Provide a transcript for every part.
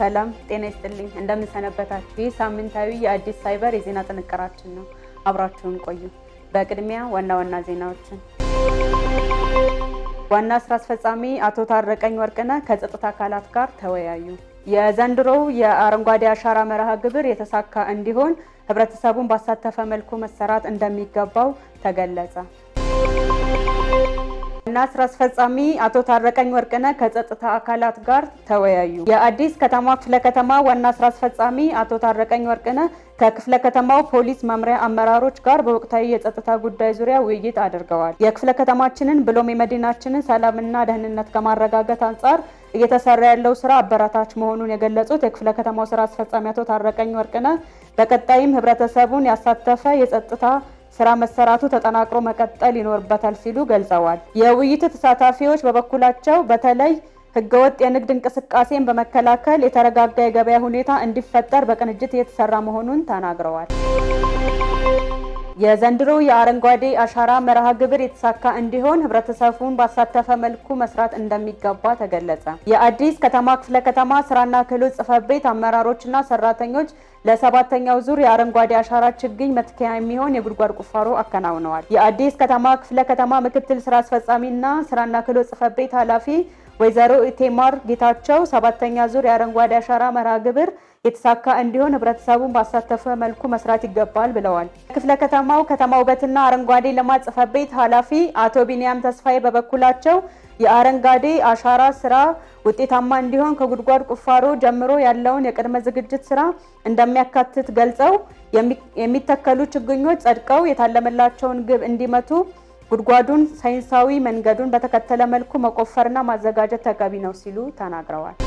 ሰላም ጤና ይስጥልኝ። እንደምን ሰነበታችሁ? ይህ ሳምንታዊ የአዲስ ሳይበር የዜና ጥንቅራችን ነው። አብራችሁን ቆዩ። በቅድሚያ ዋና ዋና ዜናዎችን። ዋና ስራ አስፈጻሚ አቶ ታረቀኝ ወርቅነህ ከጸጥታ አካላት ጋር ተወያዩ። የዘንድሮው የአረንጓዴ አሻራ መርሃ ግብር የተሳካ እንዲሆን ህብረተሰቡን ባሳተፈ መልኩ መሰራት እንደሚገባው ተገለጸ። ዋና ስራ አስፈጻሚ አቶ ታረቀኝ ወርቅነህ ከጸጥታ አካላት ጋር ተወያዩ። የአዲስ ከተማ ክፍለ ከተማ ዋና ስራ አስፈጻሚ አቶ ታረቀኝ ወርቅነህ ከክፍለ ከተማው ፖሊስ መምሪያ አመራሮች ጋር በወቅታዊ የጸጥታ ጉዳይ ዙሪያ ውይይት አድርገዋል። የክፍለ ከተማችንን ብሎም የመዲናችንን ሰላምና ደህንነት ከማረጋገጥ አንጻር እየተሰራ ያለው ስራ አበረታች መሆኑን የገለጹት የክፍለ ከተማው ስራ አስፈጻሚ አቶ ታረቀኝ ወርቅነህ በቀጣይም ህብረተሰቡን ያሳተፈ የጸጥታ ስራ መሰራቱ ተጠናክሮ መቀጠል ይኖርበታል ሲሉ ገልጸዋል። የውይይቱ ተሳታፊዎች በበኩላቸው በተለይ ህገወጥ የንግድ እንቅስቃሴን በመከላከል የተረጋጋ የገበያ ሁኔታ እንዲፈጠር በቅንጅት እየተሰራ መሆኑን ተናግረዋል። የዘንድሮው የአረንጓዴ አሻራ መርሃ ግብር የተሳካ እንዲሆን ህብረተሰቡን ባሳተፈ መልኩ መስራት እንደሚገባ ተገለጸ። የአዲስ ከተማ ክፍለ ከተማ ስራና ክህሎት ጽሕፈት ቤት አመራሮችና ሰራተኞች ለሰባተኛው ዙር የአረንጓዴ አሻራ ችግኝ መትከያ የሚሆን የጉድጓድ ቁፋሮ አከናውነዋል። የአዲስ ከተማ ክፍለ ከተማ ምክትል ስራ አስፈጻሚና ስራና ክህሎት ጽሕፈት ቤት ኃላፊ ወይዘሮ ኢቴማር ጌታቸው ሰባተኛ ዙር የአረንጓዴ አሻራ መርሃ ግብር የተሳካ እንዲሆን ህብረተሰቡን ባሳተፈ መልኩ መስራት ይገባል ብለዋል። ክፍለ ከተማው ከተማ ውበትና አረንጓዴ ልማት ጽሕፈት ቤት ኃላፊ አቶ ቢንያም ተስፋዬ በበኩላቸው የአረንጓዴ አሻራ ስራ ውጤታማ እንዲሆን ከጉድጓድ ቁፋሮ ጀምሮ ያለውን የቅድመ ዝግጅት ስራ እንደሚያካትት ገልጸው፣ የሚተከሉ ችግኞች ጸድቀው የታለመላቸውን ግብ እንዲመቱ ጉድጓዱን ሳይንሳዊ መንገዱን በተከተለ መልኩ መቆፈርና ማዘጋጀት ተገቢ ነው ሲሉ ተናግረዋል።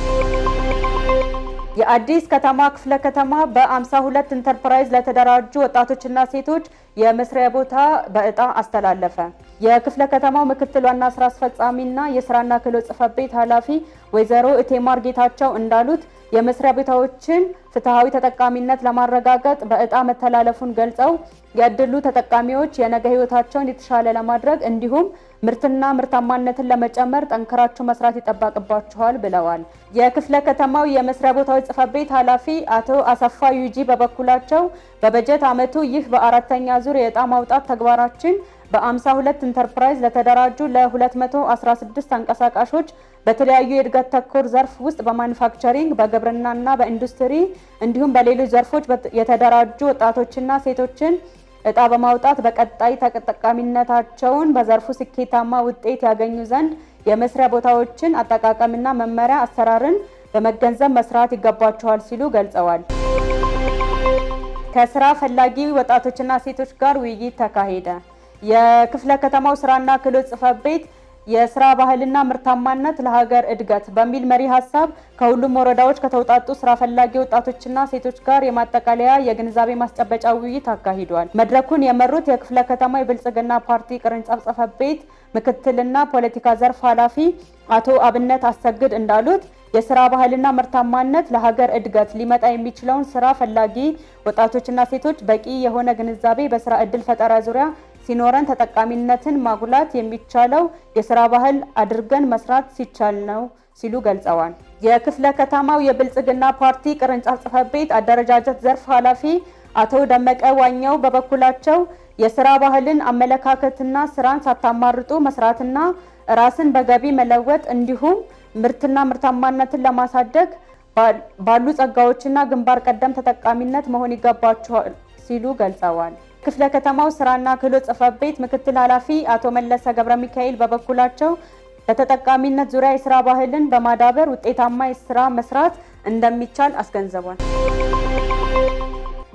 የአዲስ ከተማ ክፍለ ከተማ በ52 ኢንተርፕራይዝ ለተደራጁ ወጣቶችና ሴቶች የመስሪያ ቦታ በእጣ አስተላለፈ። የክፍለ ከተማው ምክትል ዋና ስራ አስፈጻሚና የስራና ክህሎት ጽሕፈት ቤት ኃላፊ ወይዘሮ እቴማር ጌታቸው እንዳሉት፣ የመስሪያ ቦታዎችን ፍትሐዊ ተጠቃሚነት ለማረጋገጥ በእጣ መተላለፉን ገልጸው፣ የእድሉ ተጠቃሚዎች የነገ ሕይወታቸውን የተሻለ ለማድረግ እንዲሁም ምርትና ምርታማነትን ለመጨመር ጠንክራችሁ መስራት ይጠበቅባችኋል ብለዋል። የክፍለ ከተማው የመስሪያ ቦታዎች ጽሕፈት ቤት ኃላፊ አቶ አሰፋ ዩጂ በበኩላቸው፣ በበጀት ዓመቱ ይህ በአራተኛ ዙር የዕጣ ማውጣት ተግባራችን በ52 ኢንተርፕራይዝ ለተደራጁ ለ216 ተንቀሳቃሾች በተለያዩ የእድገት ተኮር ዘርፍ ውስጥ በማኑፋክቸሪንግ፣ በግብርናና በኢንዱስትሪ እንዲሁም በሌሎች ዘርፎች የተደራጁ ወጣቶችና ሴቶችን እጣ በማውጣት በቀጣይ ተጠቃሚነታቸውን በዘርፉ ስኬታማ ውጤት ያገኙ ዘንድ የመስሪያ ቦታዎችን አጠቃቀምና መመሪያ አሰራርን በመገንዘብ መስራት ይገባቸዋል ሲሉ ገልጸዋል። ከስራ ፈላጊ ወጣቶችና ሴቶች ጋር ውይይት ተካሄደ። የክፍለ ከተማው ስራና ክህሎት ጽሕፈት ቤት የስራ ባህልና ምርታማነት ለሀገር እድገት በሚል መሪ ሀሳብ ከሁሉም ወረዳዎች ከተውጣጡ ስራ ፈላጊ ወጣቶችና ሴቶች ጋር የማጠቃለያ የግንዛቤ ማስጨበጫ ውይይት አካሂዷል። መድረኩን የመሩት የክፍለ ከተማ የብልጽግና ፓርቲ ቅርንጫፍ ጽሕፈት ቤት ምክትልና ፖለቲካ ዘርፍ ኃላፊ አቶ አብነት አሰግድ እንዳሉት፣ የስራ ባህልና ምርታማነት ለሀገር እድገት ሊመጣ የሚችለውን ስራ ፈላጊ ወጣቶችና ሴቶች በቂ የሆነ ግንዛቤ በስራ እድል ፈጠራ ዙሪያ ሲኖረን ተጠቃሚነትን ማጉላት የሚቻለው የስራ ባህል አድርገን መስራት ሲቻል ነው ሲሉ ገልጸዋል። የክፍለ ከተማው የብልጽግና ፓርቲ ቅርንጫፍ ጽሕፈት ቤት አደረጃጀት ዘርፍ ኃላፊ አቶ ደመቀ ዋኘው በበኩላቸው፣ የስራ ባህልን አመለካከትና ስራን ሳታማርጡ መስራትና ራስን በገቢ መለወጥ እንዲሁም ምርትና ምርታማነትን ለማሳደግ ባሉ ጸጋዎችና ግንባር ቀደም ተጠቃሚነት መሆን ይገባቸዋል ሲሉ ገልጸዋል። ክፍለ ከተማው ስራና ክህሎት ጽሕፈት ቤት ምክትል ኃላፊ አቶ መለሰ ገብረ ሚካኤል በበኩላቸው፣ በተጠቃሚነት ዙሪያ የስራ ባህልን በማዳበር ውጤታማ የስራ መስራት እንደሚቻል አስገንዝቧል።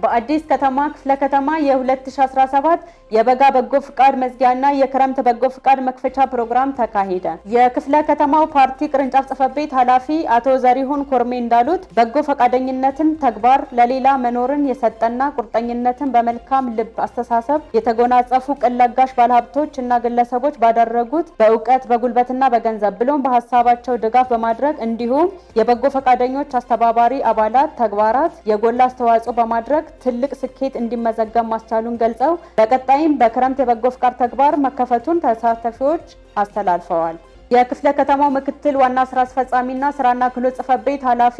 በአዲስ ከተማ ክፍለ ከተማ የ2017 የበጋ በጎ ፍቃድ መዝጊያና የክረምት በጎ ፍቃድ መክፈቻ ፕሮግራም ተካሄደ። የክፍለ ከተማው ፓርቲ ቅርንጫፍ ጽሕፈት ቤት ኃላፊ አቶ ዘሪሁን ኮርሜ እንዳሉት፣ በጎ ፈቃደኝነትን ተግባር ለሌላ መኖርን የሰጠና ቁርጠኝነትን በመልካም ልብ አስተሳሰብ የተጎናጸፉ ቅን ለጋሽ ባለሀብቶች እና ግለሰቦች ባደረጉት በእውቀት፣ በጉልበትና በገንዘብ ብሎም በሀሳባቸው ድጋፍ በማድረግ እንዲሁም የበጎ ፈቃደኞች አስተባባሪ አባላት ተግባራት የጎላ አስተዋጽኦ በማድረግ ትልቅ ስኬት እንዲመዘገብ ማስቻሉን ገልጸው፣ በቀጣይም በክረምት የበጎ ፍቃድ ተግባር መከፈቱን ተሳታፊዎች አስተላልፈዋል። የክፍለ ከተማው ምክትል ዋና ስራ አስፈጻሚና ስራና ክህሎት ጽሕፈት ቤት ኃላፊ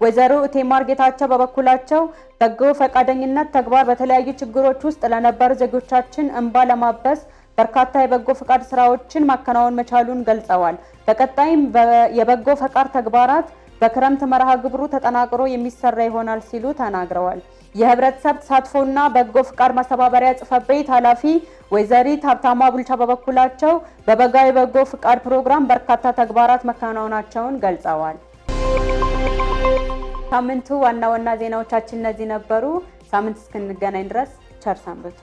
ወይዘሮ እቴማር ጌታቸው በበኩላቸው በጎ ፈቃደኝነት ተግባር በተለያዩ ችግሮች ውስጥ ለነበሩ ዜጎቻችን እንባ ለማበስ በርካታ የበጎ ፈቃድ ስራዎችን ማከናወን መቻሉን ገልጸዋል። በቀጣይም የበጎ ፈቃድ ተግባራት በክረምት መርሃ ግብሩ ተጠናክሮ የሚሰራ ይሆናል ሲሉ ተናግረዋል። የህብረተሰብ ተሳትፎና በጎ ፍቃድ ማስተባበሪያ ጽሕፈት ቤት ኃላፊ ወይዘሪት ሀብታሟ ቡልቻ በበኩላቸው በበጋ የበጎ ፍቃድ ፕሮግራም በርካታ ተግባራት መከናወናቸውን ገልጸዋል። ሳምንቱ ዋና ዋና ዜናዎቻችን እነዚህ ነበሩ። ሳምንት እስክንገናኝ ድረስ ቸር ሰንብቱ።